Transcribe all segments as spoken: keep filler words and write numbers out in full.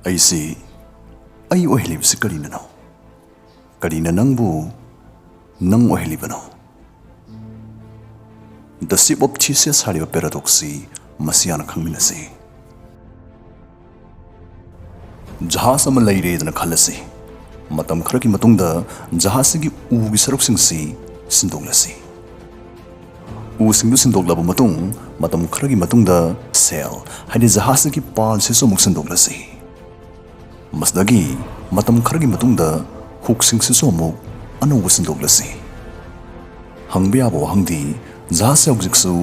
ꯑꯩꯁꯤ ꯑꯩ ꯑꯣꯏꯍꯜꯂꯤꯕꯁꯤ ꯀꯔꯤꯅꯅꯣ? ꯀꯔꯤꯅ ꯅꯪꯕꯨ ꯅꯪ ꯑꯣꯏꯍꯜꯂꯤꯕꯅꯣ? The Ship of Theseus ꯍꯥꯏꯔꯤꯕ ꯄꯦꯔꯥꯗꯣꯛꯁꯁꯤ ꯃꯁꯤ ꯍꯥꯟꯅ ꯈꯪꯃꯤꯟꯅꯁꯤ꯫ ꯖꯍꯥꯖ ꯑꯃ ꯂꯩꯔꯦꯗꯅ ꯈꯜꯂꯁꯤ꯫ ꯃꯇꯝ ꯈꯔꯒꯤ ꯃꯇꯨꯡꯗ ꯖꯍꯥꯖꯁꯤꯒꯤ ꯎꯒꯤ ꯁꯔꯨꯛꯁꯤꯡꯁꯤ ꯁꯤꯟꯗꯣꯛꯂꯁꯤ꯫ ꯎꯁꯤꯡꯗꯨ ꯁꯤꯟꯗꯣꯛꯂꯕ ꯃꯇꯨꯡ, ꯃꯇꯝ ꯈꯔꯒꯤ ꯃꯇꯨꯡꯗ ꯁꯦꯜ, ꯍꯥꯏꯗꯤ ꯖꯍꯥꯖꯁꯤꯒꯤ ꯄꯥꯜꯁꯤꯁꯨ ꯑꯃꯨꯛ ꯁꯤꯟꯗꯣꯛꯂꯁꯤ꯫ ꯃꯁꯤꯗꯒꯤ ꯃꯇꯝ ꯈꯔꯒꯤ ꯃꯇꯨꯡꯗ ꯍꯨꯛꯁꯤꯡꯁꯤꯁꯨ ꯑꯃꯨꯛ ꯑꯅꯧꯕ ꯁꯤꯟꯗꯣꯛꯂꯁꯤ꯫ ꯍꯪꯕ ꯌꯥꯕ ꯋꯥꯍꯪꯗꯤ, ꯖꯍꯥꯖꯁꯦ ꯍꯧꯖꯤꯛꯁꯨ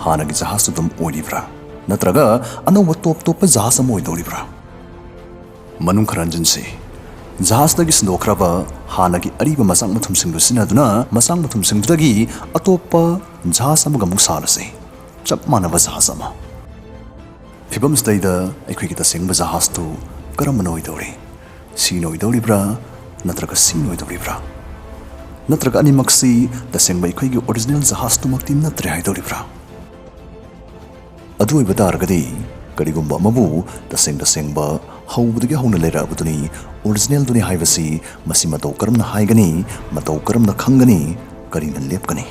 ꯍꯥꯟꯅꯒꯤ ꯖꯍꯥꯖ ꯑꯗꯨꯝ ꯑꯣꯏꯔꯤꯕ꯭ꯔꯥ? ꯅꯠꯇ꯭ꯔꯒ ꯑꯅꯧꯕ ꯇꯣꯞ ꯇꯣꯞꯄ ꯖꯍꯥꯖ ꯑꯃ ꯑꯣꯏꯗꯧꯔꯤꯕ꯭ꯔꯥ? ꯃꯅꯨꯡ ꯈꯔ ꯍꯟꯖꯤꯟꯁꯤ꯫ ꯖꯍꯥꯖꯇꯒꯤ ꯁꯤꯟꯗꯣꯛꯈ꯭ꯔꯕ ꯍꯥꯟꯅꯒꯤ ꯑꯔꯤꯕ ꯃꯆꯥꯛ ꯃꯊꯨꯝꯁꯤꯡꯗꯨ ꯁꯤꯖꯤꯟꯅꯗꯨꯅ ꯃꯆꯥꯛ ꯃꯊꯨꯝꯁꯤꯡꯗꯨꯗꯒꯤ ꯑꯇꯣꯞꯄ ꯖꯍꯥꯖ ꯑꯃꯒ ꯑꯃꯨꯛ ꯁꯥꯔꯁꯤ꯫ ꯆꯞ ꯃꯥꯟꯅꯕ ꯖꯍꯥꯖ ꯑꯃ꯫ ꯐꯤꯕꯝꯁꯤꯗꯩꯗ ꯑꯩꯈꯣꯏꯒꯤ ꯇꯁꯦꯡꯕ ꯖꯍꯥꯖꯇꯨ ꯀꯔꯝꯕꯅ ꯑꯣꯏꯗꯧꯔꯤ? ꯁꯤꯅ ꯑꯣꯏꯗꯧꯔꯤꯕ꯭ꯔꯥ? ꯅꯠꯇ꯭ꯔꯒ ꯁꯤꯅ ꯑꯣꯏꯗꯧꯔꯤꯕ꯭ꯔꯥ? ꯅꯠꯇ꯭ꯔꯒ ꯑꯅꯤꯃꯛꯁꯤ ꯇꯁꯦꯡꯕ ꯑꯩꯈꯣꯏꯒꯤ ꯑꯣꯔꯤꯖꯤꯅꯦꯜ ꯖꯍꯥꯖꯇꯨꯃꯛꯇꯤ ꯅꯠꯇ꯭ꯔꯦ ꯍꯥꯏꯗꯧꯔꯤꯕ꯭ꯔꯥ? ꯑꯗꯨ ꯑꯣꯏꯕ ꯇꯥꯔꯒꯗꯤ, ꯀꯔꯤꯒꯨꯝꯕ ꯑꯃꯕꯨ ꯇꯁꯦꯡ ꯇꯁꯦꯡꯕ ꯍꯧꯕꯗꯒꯤ ꯍꯧꯅ ꯂꯩꯔꯛꯑꯕꯗꯨꯅꯤ, ꯑꯣꯔꯤꯖꯤꯅꯦꯜꯗꯨꯅꯤ ꯍꯥꯏꯕꯁꯤ, ꯃꯁꯤ ꯃꯇꯧ ꯀꯔꯝꯅ ꯍꯥꯏꯒꯅꯤ? ꯃꯇꯧ ꯀꯔꯝꯅ ꯈꯪꯒꯅꯤ? ꯀꯔꯤꯅ ꯂꯦꯞꯀꯅꯤ?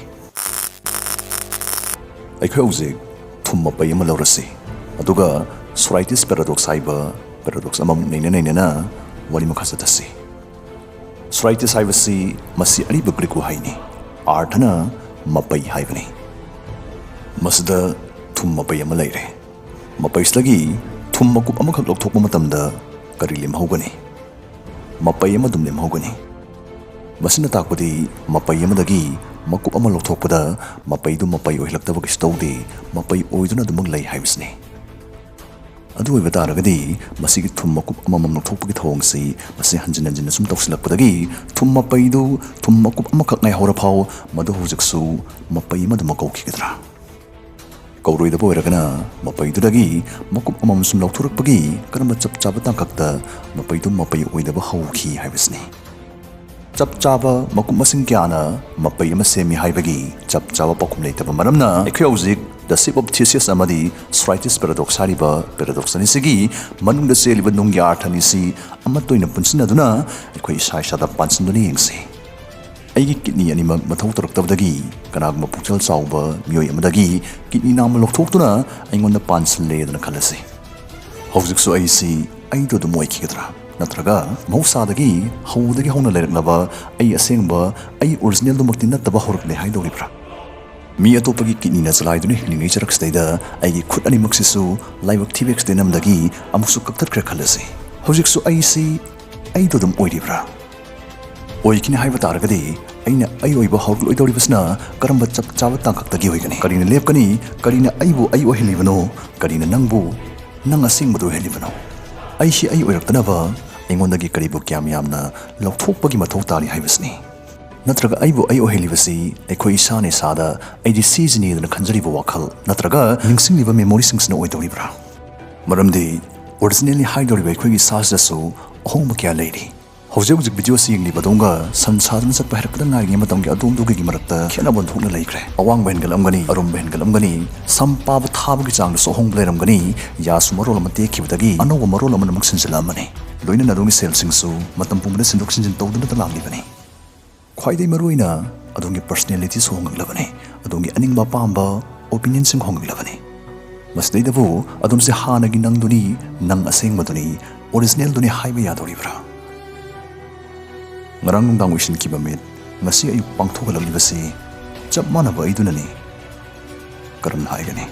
ꯑꯩꯈꯣꯏ ꯍꯧꯖꯤꯛ ꯊꯨꯝ ꯃꯄꯩ ꯑꯃ ꯂꯧꯔꯁꯤ, ꯑꯗꯨꯒ ꯁꯣꯔꯥꯏꯇꯤꯁ ꯄꯦꯔꯥꯗꯣꯛꯁ ꯍꯥꯏꯕ ꯄꯦꯔꯥꯗꯣꯛꯁ ꯑꯃꯃꯨꯛ ꯅꯩꯅ ꯅꯩꯅꯅ ꯋꯥꯔꯤ ꯃꯈꯥ ꯆꯠꯊꯁꯤ꯫ ꯁꯣꯔꯥꯏꯇꯤꯁ ꯍꯥꯏꯕꯁꯤ ꯃꯁꯤ ꯑꯔꯤꯕ ꯒ꯭ꯔꯤꯛ ꯋꯥꯍꯩꯅꯤ, ꯑꯥꯔꯊꯅ ꯃꯄꯩ ꯍꯥꯏꯕꯅꯤ꯫ ꯃꯁꯤꯗ ꯊꯨꯝ ꯃꯄꯩ ꯑꯃ ꯂꯩꯔꯦ꯫ ꯃꯄꯩꯁꯤꯗꯒꯤ ꯊꯨꯝ ꯃꯀꯨꯞ ꯑꯃꯈꯛ ꯂꯧꯊꯣꯛꯄ ꯃꯇꯝꯗ ꯀꯔꯤ ꯂꯦꯝꯍꯧꯒꯅꯤ? ꯃꯄꯩ ꯑꯃ ꯑꯗꯨꯝ ꯂꯦꯝꯍꯧꯒꯅꯤ꯫ ꯃꯁꯤꯅ ꯇꯥꯛꯄꯗꯤ ꯃꯄꯩ ꯑꯃꯗꯒꯤ ꯃꯀꯨꯞ ꯑꯃ ꯂꯧꯊꯣꯛꯄꯗ ꯃꯄꯩꯗꯨ ꯃꯄꯩ ꯑꯣꯏꯍꯜꯂꯛꯇꯕ ꯀꯩꯁꯨ ꯇꯧꯗꯦ, ꯃꯄꯩ ꯑꯣꯏꯗꯨꯅ ꯑꯗꯨꯃꯛ ꯂꯩ ꯍꯥꯏꯕꯁꯤꯅꯤ꯫ ꯑꯗꯨ ꯑꯣꯏꯕ ꯇꯥꯔꯒꯗꯤ ꯃꯁꯤꯒꯤ ꯊꯨꯝ ꯃꯀꯨꯞ ꯑꯃꯃꯝ ꯂꯧꯊꯣꯛꯄꯒꯤ ꯊꯧꯑꯣꯡꯁꯤ ꯃꯁꯤ ꯍꯟꯖꯤꯟ ꯍꯟꯖꯤꯟꯅ ꯁꯨꯝ ꯇꯧꯁꯤꯜꯂꯛꯄꯗꯒꯤ ꯊꯨꯝ ꯃꯄꯩꯗꯨ ꯊꯨꯝ ꯃꯀꯨꯞ ꯑꯃꯈꯛ ꯉꯥꯏꯍꯧꯔ ꯐꯥꯎ ꯃꯗꯨ ꯍꯧꯖꯤꯛꯁꯨ ꯃꯄꯩ ꯑꯃꯗꯨꯃꯛ ꯀꯧꯈꯤꯒꯗ꯭ꯔꯥ? ꯀꯧꯔꯣꯏꯗꯕ ꯑꯣꯏꯔꯒꯅ ꯃꯄꯩꯗꯨꯗꯒꯤ ꯃꯀꯨꯞ ꯑꯃꯃꯝ ꯁꯨꯝ ꯂꯧꯊꯣꯔꯛꯄꯒꯤ ꯀꯔꯝꯕ ꯆꯞ ꯆꯥꯕ ꯇꯥꯡꯀꯛꯇ ꯃꯄꯩꯗꯨ ꯃꯄꯩ ꯑꯣꯏꯗꯕ ꯍꯧꯈꯤ ꯍꯥꯏꯕꯁꯤꯅꯤ꯫ ꯆꯞ ꯆꯥꯕ ꯃꯀꯨꯞ ꯃꯁꯤꯡ ꯀꯌꯥꯅ ꯃꯄꯩ ꯑꯃ ꯁꯦꯝꯃꯤ ꯍꯥꯏꯕꯒꯤ ꯆꯞ ꯆꯥꯕ ꯄꯥꯎꯈꯨꯝ ꯂꯩꯇꯕ ꯃꯔꯝꯅ, ꯑꯩꯈꯣꯏ ꯍꯧꯖꯤꯛ The Shape of Theseus ꯑꯃꯗꯤ Sorites Paradox ꯍꯥꯏꯔꯤꯕ paradox ꯑꯅꯤꯁꯤꯒꯤ ꯃꯅꯨꯡꯗ ꯆꯦꯜꯂꯤꯕ ꯅꯨꯡꯒꯤ ꯑꯥꯔꯊ ꯑꯅꯤꯁꯤ ꯑꯃꯠꯇ ꯑꯣꯏꯅ ꯄꯨꯟꯁꯤꯟꯅꯗꯨꯅ ꯑꯩꯈꯣꯏ ꯏꯁꯥ ꯏꯁꯥꯗ ꯄꯥꯟꯁꯤꯟꯗꯨꯅ ꯌꯦꯡꯁꯤ꯫ ꯑꯩꯒꯤ ꯀꯤꯗꯅꯤ ꯑꯅꯤꯃꯛ ꯃꯊꯧ ꯇꯧꯔꯛꯇꯕꯗꯒꯤ ꯀꯅꯥꯒꯨꯝꯕ ꯄꯨꯛꯆꯦꯜ ꯆꯥꯎꯕ ꯃꯤꯑꯣꯏ ꯑꯃꯗꯒꯤ ꯀꯤꯗꯅꯤ ꯅꯥꯝꯃ ꯂꯧꯊꯣꯛꯇꯨꯅ ꯑꯩꯉꯣꯟꯗ ꯄꯥꯟꯁꯤꯜꯂꯦꯗꯅ ꯈꯜꯂꯁꯤ꯫ ꯍꯧꯖꯤꯛꯁꯨ ꯑꯩꯁꯤ ꯑꯩꯗꯣ ꯑꯗꯨꯝ ꯑꯣꯏꯈꯤꯒꯗ꯭ꯔꯥ? ꯅꯠꯇ꯭ꯔꯒ ꯃꯍꯧꯁꯥꯗꯒꯤ ꯍꯧꯕꯗꯒꯤ ꯍꯧꯅ ꯂꯩꯔꯛꯂꯕ ꯑꯩ ꯑꯁꯦꯡꯕ, ꯑꯩ ꯑꯣꯔꯤꯖꯤꯅꯦꯜꯗꯨꯃꯛꯇꯤ ꯅꯠꯇꯕ ꯍꯧꯔꯛꯂꯦ ꯍꯥꯏꯗꯧꯔꯤꯕ꯭ꯔꯥ? ꯃꯤ ꯑꯇꯣꯞꯄꯒꯤ ꯀꯤꯗꯅꯤꯅ ꯆꯂꯥꯏꯗꯨꯅ ꯍꯤꯡꯂꯤꯉꯩ ꯆꯔꯛꯁꯤꯗꯩꯗ ꯑꯩꯒꯤ ꯈꯨꯠ ꯑꯅꯤꯃꯛꯁꯤꯁꯨ ꯂꯥꯏꯕꯛ ꯊꯤꯕ ꯑꯦꯛꯁꯤꯗꯦꯟ ꯑꯃꯗꯒꯤ ꯑꯃꯨꯛꯁꯨ ꯀꯛꯊꯠꯈ꯭ꯔꯦ ꯈꯜꯂꯁꯤ꯫ ꯍꯧꯖꯤꯛꯁꯨ ꯑꯩꯁꯤ ꯑꯩꯗꯣ ꯑꯗꯨꯝ ꯑꯣꯏꯔꯤꯕ꯭ꯔꯥ? ꯑꯣꯏꯈꯤꯅꯤ ꯍꯥꯏꯕ ꯇꯥꯔꯒꯗꯤ ꯑꯩꯅ ꯑꯩ ꯑꯣꯏꯕ ꯍꯧꯔꯛꯂꯣꯏꯗꯧꯔꯤꯕꯁꯤꯅ ꯀꯔꯝꯕ ꯆꯞ ꯆꯥꯕ ꯇꯥꯡꯀꯛꯇꯒꯤ ꯑꯣꯏꯒꯅꯤ? ꯀꯔꯤꯅ ꯂꯦꯞꯀꯅꯤ? ꯀꯔꯤꯅ ꯑꯩꯕꯨ ꯑꯩ ꯑꯣꯏꯍꯜꯂꯤꯕꯅꯣ? ꯀꯔꯤꯅ ꯅꯪꯕꯨ ꯅꯪ ꯑꯁꯦꯡꯕꯗꯨ ꯑꯣꯏꯍꯜꯂꯤꯕꯅꯣ? ꯑꯩꯁꯤ ꯑꯩ ꯑꯣꯏꯔꯛꯇꯅꯕ ꯑꯩꯉꯣꯟꯗꯒꯤ ꯀꯔꯤꯕꯨ ꯀꯌꯥꯝ ꯌꯥꯝꯅ ꯂꯧꯊꯣꯛꯄꯒꯤ ꯃꯊꯧ ꯇꯥꯔꯤ ꯍꯥꯏꯕꯁꯤꯅꯤ꯫ ꯅꯠꯇ꯭ꯔꯒ ꯑꯩꯕꯨ ꯑꯩ ꯑꯣꯏꯍꯜꯂꯤꯕꯁꯤ ꯑꯩꯈꯣꯏ ꯏꯁꯥꯅ ꯏꯁꯥꯗ ꯑꯩꯗꯤ ꯁꯤꯁꯤꯅꯤꯗꯅ ꯈꯟꯖꯔꯤꯕ ꯋꯥꯈꯜ ꯅꯠꯇ꯭ꯔꯒ ꯅꯤꯡꯁꯤꯡꯂꯤꯕ ꯃꯦꯃꯣꯔꯤꯁꯤꯡꯁꯤꯅ ꯑꯣꯏꯗꯧꯔꯤꯕ꯭ꯔꯥ? ꯃꯔꯝꯗꯤ ꯑꯣꯔꯤꯖꯤꯅꯦꯜꯂꯤ ꯍꯥꯏꯗꯧꯔꯤꯕ ꯑꯩꯈꯣꯏꯒꯤ ꯏꯁꯥꯁꯤꯗꯁꯨ ꯑꯍꯣꯡꯕ ꯀꯌꯥ ꯂꯩꯔꯤ꯫ ꯍꯧꯖꯤꯛ ꯍꯧꯖꯤꯛ ꯚꯤꯗꯤꯑꯣ ꯑꯁꯤ ꯌꯦꯡꯂꯤꯕ ꯑꯗꯣꯝꯒ ꯁꯟ ꯁꯥꯗꯨꯅ ꯆꯠꯄ ꯍꯥꯏꯔꯛꯄꯗ ꯉꯥꯏꯔꯤꯉꯩ ꯃꯇꯝꯒꯤ ꯑꯗꯣꯝꯗꯨꯒꯤ ꯃꯔꯛꯇ ꯈꯦꯠꯅꯕ ꯑꯣꯟꯊꯣꯛꯅ ꯂꯩꯈ꯭ꯔꯦ꯫ ꯑꯋꯥꯡꯕ ꯍꯦꯟꯒꯠꯂꯝꯒꯅꯤ, ꯑꯔꯨꯝꯕ ꯍꯦꯟꯒꯠꯂꯝꯒꯅꯤ, ꯁꯝ ꯄꯥꯕ ꯊꯥꯕꯒꯤ ꯆꯥꯡꯗꯁꯨ ꯑꯍꯣꯡꯕ ꯂꯩꯔꯝꯒꯅꯤ, ꯌꯥꯁꯨ ꯃꯔꯣꯜ ꯑꯃ ꯇꯦꯛꯈꯤꯕꯗꯒꯤ ꯑꯅꯧꯕ ꯃꯔꯣꯜ ꯑꯃꯅ ꯑꯃꯨꯛ ꯁꯤꯟꯖꯤꯜꯂꯛꯑꯃꯅꯤ꯫ ꯂꯣꯏꯅꯅ ꯑꯗꯣꯝꯒꯤ ꯁꯦꯜꯁꯤꯡꯁꯨ ꯃꯇꯝ ꯄꯨꯝꯕꯗ ꯁꯤꯟꯗꯣꯛ ꯁꯤꯟꯖꯤꯟ ꯇꯧꯗꯨꯅꯇ ꯂꯥꯛꯂꯤꯕꯅꯤ꯫ ꯈ꯭ꯋꯥꯏꯗꯒꯤ ꯃꯔꯨꯑꯣꯏꯅ ꯑꯗꯣꯝꯒꯤ ꯄꯔꯁꯅꯦꯂꯤꯇꯤꯁꯨ ꯍꯣꯡꯂꯛꯂꯕꯅꯤ, ꯑꯗꯣꯝꯒꯤ ꯑꯅꯤꯡꯕ ꯑꯄꯥꯝꯕ ꯑꯣꯄꯤꯅꯤꯌꯟꯁꯤꯡ ꯍꯣꯡꯂꯛꯂꯕꯅꯤ꯫ ꯃꯁꯤꯗꯩꯗꯕꯨ ꯑꯗꯣꯝꯁꯦ ꯍꯥꯟꯅꯒꯤ ꯅꯪꯗꯨꯅꯤ, ꯅꯪ ꯑꯁꯦꯡꯕꯗꯨꯅꯤ, ꯑꯣꯔꯤꯖꯤꯅꯦꯜꯗꯨꯅꯤ ꯍꯥꯏꯕ ꯌꯥꯗꯧꯔꯤꯕ꯭ꯔꯥ? ꯉꯔꯥꯡ ꯅꯨꯡꯗꯥꯡ ꯎꯏꯁꯤꯟꯈꯤꯕ ꯃꯤꯠ ꯉꯁꯤ ꯑꯌꯨꯛ ꯄꯥꯡꯊꯣꯛꯍꯜꯂꯛꯂꯤꯕꯁꯤ ꯆꯞ ꯃꯥꯟꯅꯕ ꯑꯩꯗꯨꯅꯅꯤ꯫ ꯀꯔꯝꯅ ꯍꯥꯏꯒꯅꯤ?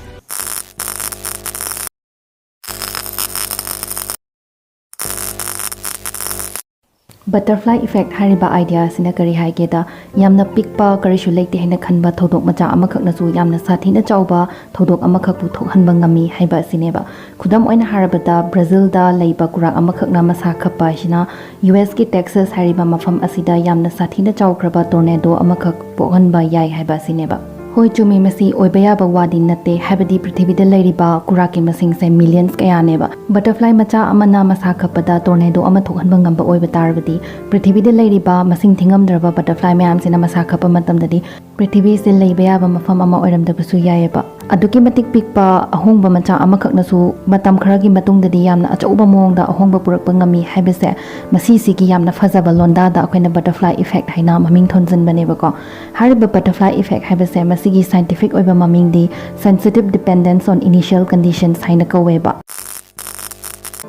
Butterfly effect ꯍꯥꯏꯔꯤꯕ idea ꯑꯁꯤꯅ ꯀꯔꯤ ꯍꯥꯏꯒꯦꯗ, ꯌꯥꯝꯅ ꯄꯤꯛꯄ, ꯀꯔꯤꯁꯨ ꯂꯩꯇꯦ ꯍꯥꯏꯅ ꯈꯟꯕ ꯊꯧꯗꯣꯛ ꯃꯆꯥ ꯑꯃꯈꯛꯅꯁꯨ ꯌꯥꯝꯅ ꯁꯥꯊꯤꯅ ꯆꯥꯎꯕ ꯊꯧꯗꯣꯛ ꯑꯃꯈꯛꯄꯨ ꯊꯣꯛꯍꯟꯕ ꯉꯝꯃꯤ ꯍꯥꯏꯕ ꯑꯁꯤꯅꯦꯕ꯫ ꯈꯨꯗꯝ ꯑꯣꯏꯅ ꯍꯥꯏꯔꯕꯗ, ꯕ꯭ꯔꯥꯖꯤꯜꯗ ꯂꯩꯕ ꯀꯨꯔꯥꯛ ꯑꯃꯈꯛꯅ ꯃꯁꯥ ꯈꯞꯄ ꯑꯁꯤꯅ ꯌꯨ ꯑꯦꯁꯀꯤ ꯇꯦꯛꯁꯥꯁ ꯍꯥꯏꯔꯤꯕ ꯃꯐꯝ ꯑꯁꯤꯗ ꯌꯥꯝꯅ ꯁꯥꯊꯤꯅ ꯆꯥꯎꯈ꯭ꯔꯕ tornado ꯑꯃꯈꯛ ꯄꯣꯛꯍꯟꯕ ꯌꯥꯏ ꯍꯥꯏꯕ ꯑꯁꯤꯅꯦꯕ꯫ ꯍꯣꯏ, ꯆꯨꯝꯃꯤ, ꯃꯁꯤ ꯑꯣꯏꯕ ꯌꯥꯕ ꯋꯥꯗꯤ ꯅꯠꯇꯦ, ꯍꯥꯏꯕꯗꯤ ꯄ꯭ꯔꯤꯊꯤꯕꯤꯗ ꯂꯩꯔꯤꯕ ꯀꯨꯔꯥꯛꯀꯤ ꯃꯁꯤꯡꯁꯦ millions ꯀꯌꯥꯅꯦꯕ꯫ Butterfly ꯃꯆꯥ ꯑꯃꯅ ꯃꯁꯥ ꯈꯞꯄꯗ tornado ꯑꯃ ꯊꯣꯛꯍꯟꯕ ꯉꯝꯕ ꯑꯣꯏꯕ ꯇꯥꯔꯕꯗꯤ, ꯄ꯭ꯔꯤꯊꯤꯕꯤꯗ ꯂꯩꯔꯤꯕ ꯃꯁꯤꯡ ꯊꯤꯉꯝꯗ꯭ꯔꯕ butterfly ꯃꯌꯥꯝꯁꯤꯅ ꯃꯁꯥ ꯈꯞꯄ ꯃꯇꯝꯗꯗꯤ ꯄ꯭ꯔꯤꯊꯤꯕꯤꯁꯦ ꯂꯩꯕ ꯌꯥꯕ ꯃꯐꯝ ꯑꯃ ꯑꯣꯏꯔꯝꯗꯕꯁꯨ ꯌꯥꯏꯑꯕ꯫ ꯑꯗꯨꯛꯀꯤ ꯃꯇꯤꯛ ꯄꯤꯛꯄ ꯑꯍꯣꯡꯕ ꯃꯆꯥ ꯑꯃꯈꯛꯅꯁꯨ ꯃꯇꯝ ꯈꯔꯒꯤ ꯃꯇꯨꯡꯗꯗꯤ ꯌꯥꯝꯅ ꯑꯆꯧꯕ ꯃꯑꯣꯡꯗ ꯑꯍꯣꯡꯕ ꯄꯨꯔꯛꯄ ꯉꯝꯃꯤ ꯍꯥꯏꯕꯁꯦ, ꯃꯁꯤꯁꯤꯒꯤ ꯌꯥꯝꯅ ꯐꯖꯕ ꯂꯣꯟꯗꯥꯗ ꯑꯩꯈꯣꯏꯅ butterfly effect ꯍꯥꯏꯅ ꯃꯃꯤꯡ ꯊꯣꯟꯖꯤꯟꯕꯅꯦꯕꯀꯣ꯫ ꯍꯥꯏꯔꯤꯕ butterfly effect ꯍꯥꯏꯕꯁꯦ, ꯃꯁꯤꯒꯤ scientific ꯑꯣꯏꯕ ꯃꯃꯤꯡꯗꯤ sensitive dependence on initial conditions ꯍꯥꯏꯅ ꯀꯧꯋꯦꯕ꯫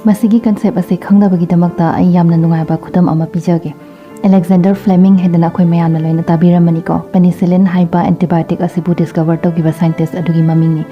ꯃꯁꯤꯒꯤ concept ꯑꯁꯤ ꯈꯪꯅꯕꯒꯤꯗꯃꯛꯇ ꯑꯩ ꯌꯥꯝꯅ ꯅꯨꯡꯉꯥꯏꯕ ꯈꯨꯗꯝ ꯑꯃ ꯄꯤꯖꯒꯦ꯫ Alexander Fleming ꯍꯥꯏꯗꯅ ꯑꯩꯈꯣꯏ ꯃꯌꯥꯝꯅ ꯂꯣꯏꯅ ꯇꯥꯕꯤꯔꯝꯃꯅꯤꯀꯣ꯫ Penicillin ꯍꯥꯏꯕ antibiotic ꯑꯁꯤꯕꯨ discover ꯇꯧꯈꯤꯕ scientist ꯑꯗꯨꯒꯤ ꯃꯃꯤꯡꯅꯤ꯫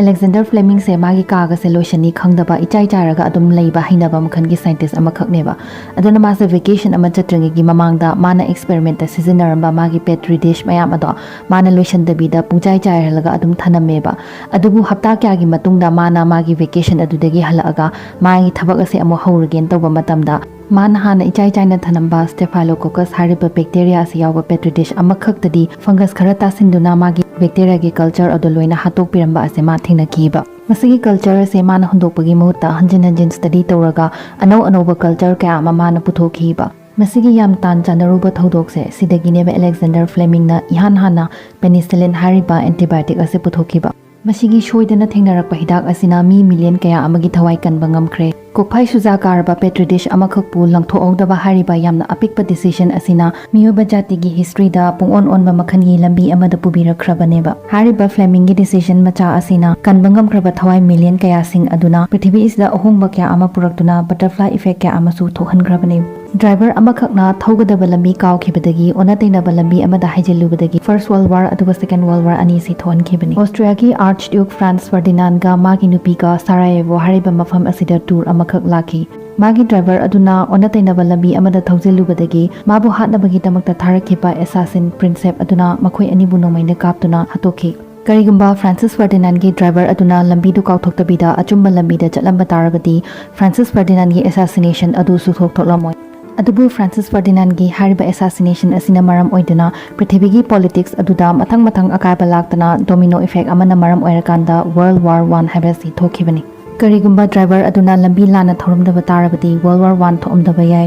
Alexander Flemingꯁꯦ ꯃꯥꯒꯤ ꯀꯥꯒꯁꯦ ꯂꯣꯏꯁꯟꯅꯤ ꯈꯪꯗꯕ, ꯏꯆꯥꯏ ꯆꯥꯏꯔꯒ ꯑꯗꯨꯝ ꯂꯩꯕ ꯍꯩꯅꯕ ꯃꯈꯜꯒꯤ scientist ꯑꯃꯈꯛꯅꯦꯕ꯫ ꯑꯗꯨꯅ ꯃꯥꯁꯦ vacation ꯑꯃ ꯆꯠꯇ꯭ꯔꯤꯉꯩꯒꯤ ꯃꯃꯥꯡꯗ ꯃꯥꯅ experimentꯇ ꯁꯤꯖꯤꯟꯅꯔꯝꯕ ꯃꯥꯒꯤ petri dish ꯃꯌꯥꯝ ꯑꯗꯣ ꯃꯥꯅ ꯂꯣꯏꯁꯟꯗꯕꯤꯗ ꯄꯨꯡꯆꯥꯏ ꯆꯥꯏꯍꯜꯂꯒ ꯑꯗꯨꯝ ꯊꯅꯝꯃꯦꯕ꯫ ꯑꯗꯨꯕꯨ ꯍꯞꯇꯥ ꯀꯌꯥꯒꯤ ꯃꯇꯨꯡꯗ ꯃꯥꯅ ꯃꯥꯒꯤ vacation ꯑꯗꯨꯗꯒꯤ ꯍꯜꯂꯛꯑꯒ ꯃꯥꯒꯤ ꯊꯕꯛ ꯑꯁꯦ ꯑꯃꯨꯛ ꯍꯧꯔꯒꯦꯅ ꯇꯧꯕ ꯃꯇꯝꯗ, ꯃꯥꯅ ꯍꯥꯟꯅ ꯏꯆꯥꯏ ꯆꯥꯏꯅ ꯊꯅꯝꯕ Staphylococcus ꯍꯥꯏꯔꯤꯕ bacteria ꯑꯁꯤ ꯌꯥꯎꯕ petri dish ꯑꯃꯈꯛꯇꯗꯤ fungus ꯈꯔ ꯇꯥꯁꯤꯟꯗꯨꯅ ꯃꯥꯒꯤ bacteriaꯒꯤ culture ꯑꯗꯨ ꯂꯣꯏꯅ ꯍꯥꯠꯇꯣꯛꯄꯤꯔꯝꯕ ꯑꯁꯦ ꯃꯥ ꯊꯦꯡꯅꯈꯤꯕ꯫ ꯃꯁꯤꯒꯤ culture ꯑꯁꯦ ꯃꯥꯅ ꯍꯨꯟꯗꯣꯛꯄꯒꯤ ꯃꯍꯨꯠꯇ ꯍꯟꯖꯤꯟ ꯍꯟꯖꯤꯟ study ꯇꯧꯔꯒ ꯑꯅꯧ ꯑꯅꯧꯕ culture ꯀꯌꯥ ꯑꯃ ꯃꯥꯅ ꯄꯨꯊꯣꯛꯈꯤꯕ꯫ ꯃꯁꯤꯒꯤ ꯌꯥꯝ ꯇꯥꯟ ꯆꯥꯟꯅꯔꯨꯕ ꯊꯧꯗꯣꯛꯁꯦ ꯁꯤꯗꯒꯤꯅꯦꯕ Alexander Flemingꯅ ꯏꯍꯥꯟ ꯍꯥꯟꯅ penicillin ꯍꯥꯏꯔꯤꯕ antibiotic ꯑꯁꯤ ꯄꯨꯊꯣꯛꯈꯤꯕ꯫ ꯃꯁꯤꯒꯤ ꯁꯣꯏꯗꯅ ꯊꯦꯡꯅꯔꯛꯄ ꯍꯤꯗꯥꯛ ꯑꯁꯤꯅ ꯃꯤ million ꯀꯌꯥ ꯑꯃꯒꯤ ꯊꯋꯥꯏ ꯀꯟꯕ ꯉꯝꯈ꯭ꯔꯦ꯫ ꯀꯣꯛꯐꯥꯏ ꯁꯨꯖꯥ ꯀꯥꯔꯕ petri dish ꯑꯃꯈꯛꯄꯨ ꯂꯪꯊꯣꯛꯍꯧꯗꯕ ꯍꯥꯏꯔꯤꯕ ꯌꯥꯝꯅ ꯑꯄꯤꯛꯄ decision ꯑꯁꯤꯅ ꯃꯤꯑꯣꯏꯕ ꯖꯥꯇꯤꯒꯤ historyꯗ ꯄꯨꯡꯑꯣꯟ ꯑꯣꯟꯕ ꯃꯈꯜꯒꯤ ꯂꯝꯕꯤ ꯑꯃꯗ ꯄꯨꯕꯤꯔꯛꯈ꯭ꯔꯕꯅꯦꯕ꯫ ꯍꯥꯏꯔꯤꯕ Flemingꯒꯤ decision ꯃꯆꯥ ꯑꯁꯤꯅ ꯀꯟꯕ ꯉꯝꯈ꯭ꯔꯕ ꯊꯋꯥꯏ million ꯀꯌꯥꯁꯤꯡ ꯑꯗꯨꯅ ꯄ꯭ꯔꯤꯊꯤꯕꯤ ꯑꯁꯤꯗ ꯑꯍꯣꯡꯕ ꯀꯌꯥ ꯑꯃ ꯄꯨꯔꯛꯇꯨꯅ butterfly effect ꯀꯌꯥ ꯑꯃꯁꯨ ꯊꯣꯛꯍꯟꯈ꯭ꯔꯕꯅꯦ꯫ Driver ꯑꯃꯈꯛꯅ ꯊꯧꯒꯗꯕ ꯂꯝꯕꯤ ꯀꯥꯎꯈꯤꯕꯗꯒꯤ ꯑꯣꯟꯅ ꯇꯩꯅꯕ ꯂꯝꯕꯤ ꯑꯃꯗ ꯍꯥꯏꯖꯤꯜꯂꯨꯕꯗꯒꯤ First World War ꯑꯗꯨꯒ Second World War ꯑꯅꯤꯁꯤ ꯊꯣꯛꯍꯟꯈꯤꯕꯅꯤ꯫ Austriaꯒꯤ Archduke Franz Ferdinandꯒ ꯃꯥꯒꯤ ꯅꯨꯄꯤꯒ Sarajevo ꯍꯥꯏꯔꯤꯕ ꯃꯐꯝ ꯑꯁꯤꯗ tour ꯑꯃꯈꯛ ꯂꯥꯛꯈꯤ꯫ ꯃꯥꯒꯤ driver ꯑꯗꯨꯅ ꯑꯣꯟꯅ ꯇꯩꯅꯕ ꯂꯝꯕꯤ ꯑꯃꯗ ꯊꯧꯖꯤꯜꯂꯨꯕꯗꯒꯤ ꯃꯥꯕꯨ ꯍꯥꯠꯅꯕꯒꯤꯗꯃꯛꯇ ꯊꯥꯔꯛꯈꯤꯕ assassin Princeps ꯑꯗꯨꯅ ꯃꯈꯣꯏ ꯑꯅꯤꯕꯨ ꯅꯣꯡꯃꯩꯅ ꯀꯥꯞꯇꯨꯅ ꯍꯥꯠꯇꯣꯛꯈꯤ꯫ ꯀꯔꯤꯒꯨꯝꯕ Francis Ferdinandꯒꯤ driver ꯑꯗꯨꯅ ꯂꯝꯕꯤꯗꯨ ꯀꯥꯎꯊꯣꯛꯇꯕꯤꯗ ꯑꯆꯨꯝꯕ ꯂꯝꯕꯤꯗ ꯆꯠꯂꯝꯕ ꯇꯥꯔꯕꯗꯤ, Francis Ferdinandꯒꯤ assassination ꯑꯗꯨ ꯁꯨꯊꯣꯛ ꯊꯣꯛꯂꯝꯃꯣꯏ꯫ ꯑꯗꯨꯕꯨ ꯐ꯭ꯔꯥꯟꯁꯤꯁ ꯐꯔꯗꯤꯅꯥꯟꯒꯤ ꯍꯥꯏꯔꯤꯕ ꯑꯦꯁꯥꯁꯤꯅꯦꯁꯟ ꯑꯁꯤꯅ ꯃꯔꯝ ꯑꯣꯏꯗꯨꯅ ꯄ꯭ꯔꯤꯊꯤꯕꯤꯒꯤ ꯄꯣꯂꯤꯇꯤꯛꯁ ꯑꯗꯨꯗ ꯃꯊꯪ ꯃꯊꯪ ꯑꯀꯥꯏꯕ ꯂꯥꯛꯇꯅ ꯗꯣꯃꯤꯅꯣ ꯏꯐꯦꯛ ꯑꯃꯅ ꯃꯔꯝ ꯑꯣꯏꯔꯀꯥꯟꯗ ꯋꯥꯔꯜ ꯋꯥꯔ ꯋꯥꯟ ꯍꯥꯏꯕ ꯑꯁꯤ ꯊꯣꯛꯈꯤꯕꯅꯤ꯫ ꯀꯔꯤꯒꯨꯝꯕ ꯗ꯭ꯔꯥꯏꯚꯔ ꯑꯗꯨꯅ ꯂꯝꯕꯤ ꯂꯥꯟꯅ ꯊꯧꯔꯝꯗꯕ ꯇꯥꯔꯕꯗꯤ ꯋꯥꯔꯜ ꯋꯥꯔ ꯋꯥꯟ ꯊꯣꯛꯑꯝꯗꯕ ꯌꯥꯏ꯫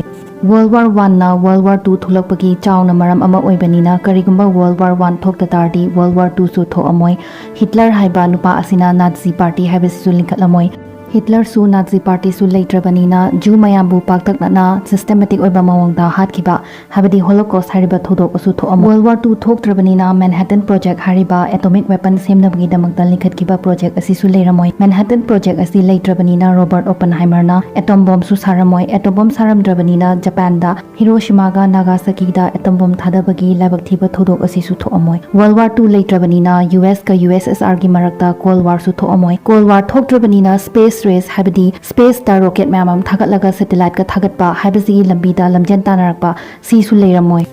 ꯋꯥꯔꯜ ꯋꯥꯔ ꯋꯥꯟꯅ ꯋꯥꯔꯜ ꯋꯥꯔ ꯇꯨ ꯊꯣꯛꯂꯛꯄꯒꯤ ꯆꯥꯎꯅ ꯃꯔꯝ ꯑꯃ ꯑꯣꯏꯕꯅꯤꯅ ꯀꯔꯤꯒꯨꯝꯕ ꯋꯥꯔꯜ ꯋꯥꯔ ꯋꯥꯟ ꯊꯣꯛꯇ ꯇꯥꯔꯗꯤ ꯋꯥꯔꯜ ꯋꯥꯔ ꯇꯨꯁꯨ ꯊꯣꯛꯑꯝꯃꯣꯏ꯫ ꯍꯤꯠꯂꯔ ꯍꯥꯏꯕ ꯅꯨꯄꯥ ꯑꯁꯤꯅ ꯅꯥꯖꯤ ꯄꯥꯔꯇꯤ ꯍꯥꯏꯕꯁꯤꯁꯨ ꯂꯤꯡꯈꯠꯂꯝꯃꯣꯏ꯫ ꯍꯤꯠꯂꯔꯁꯨ ꯅꯥꯖꯤ ꯄꯥꯔꯇꯤꯁꯨ ꯂꯩꯇ꯭ꯔꯕꯅꯤꯅ ꯖꯨ ꯃꯌꯥꯝꯕꯨ ꯄꯥꯛꯇꯛꯅꯅ ꯁꯤꯁꯇꯦꯃꯦꯇꯤꯛ ꯑꯣꯏꯕ ꯃꯑꯣꯡꯗ ꯍꯥꯠꯈꯤꯕ ꯍꯥꯏꯕꯗꯤ ꯍꯣꯂꯣꯀꯣꯁ ꯍꯥꯏꯔꯤꯕ ꯊꯧꯗꯣꯛ ꯑꯁꯨ ꯊꯣꯛꯑꯝꯃꯣꯏ꯫ ꯋꯥꯔꯜ ꯋꯥꯔ ꯇꯨ ꯊꯣꯛꯇ꯭ꯔꯕꯅꯤꯅ ꯃꯦꯟꯍꯦꯇꯟ ꯄ꯭ꯔꯣꯖꯦꯛ ꯍꯥꯏꯔꯤꯕ ꯑꯦꯇꯣꯃꯤꯛ ꯋꯦꯄꯟ ꯁꯦꯝꯅꯕꯒꯤꯗꯃꯛꯇ ꯂꯤꯡꯈꯠꯈꯤꯕ ꯄ꯭ꯔꯣꯖꯦꯛ ꯑꯁꯤꯁꯨ ꯂꯩꯔꯝꯃꯣꯏ꯫ ꯃꯦꯟꯍꯦꯇꯟ ꯄ꯭ꯔꯣꯖꯦꯛ ꯑꯁꯤ ꯂꯩꯇ꯭ꯔꯕꯅꯤꯅ ꯔꯣꯕꯥꯔꯠ ꯑꯣꯄꯟꯍꯥꯏꯃꯔꯅ ꯑꯦꯇꯣꯝ ꯕꯣꯝꯁꯨ ꯁꯥꯔꯝꯃꯣꯏ꯫ ꯑꯦꯇꯣꯝ ꯕꯣꯝ ꯁꯥꯔꯝꯗ꯭ꯔꯕꯅꯤꯅ ꯖꯄꯥꯟꯗ ꯍꯤꯔꯣꯁꯤꯃꯥꯒ ꯅꯥꯒꯥꯁꯥꯀꯤꯗ ꯑꯦꯇꯣꯝ ꯕꯣꯝ ꯊꯥꯗꯕꯒꯤ ꯂꯥꯏꯕꯛ ꯊꯤꯕ ꯊꯧꯗꯣꯛ ꯑꯁꯤꯁꯨ ꯊꯣꯛꯑꯝꯃꯣꯏ꯫ ꯋꯥꯔꯜ ꯋꯥꯔ ꯇꯨ ꯂꯩꯇ꯭ꯔꯕꯅꯤꯅ ꯌꯨ ꯑꯦꯁ ꯀ ꯌꯨ ꯑꯦꯁ ꯑꯦꯁ ꯑꯥꯔꯒꯤ ꯃꯔꯛꯇ ꯀꯣꯜ ꯋꯥꯔꯁꯨ ꯊꯣꯛꯑꯝꯃꯣꯏ꯫ ꯀꯣꯜ ꯋꯥꯔ ꯊꯣꯛꯇ꯭ꯔꯕꯅꯤꯅ ꯁ꯭ꯄꯦꯁ ꯔꯦꯁ ꯍꯥꯏꯕꯗꯤ ꯁ꯭ꯄꯦꯁꯇ ꯔꯣꯀꯦꯠ ꯃꯌꯥꯝ ꯑꯃ ꯊꯥꯒꯠꯂꯒ ꯁꯦꯇꯦꯂꯥꯏꯠꯀ ꯊꯥꯒꯠꯄ ꯍꯥꯏꯕꯁꯤꯒꯤ ꯂꯝꯕꯤꯗ ꯂꯝꯖꯦꯟ ꯇꯥꯟꯅꯔꯛꯄ ꯁꯤꯁꯨ ꯂꯩꯔꯝꯃꯣꯏ꯫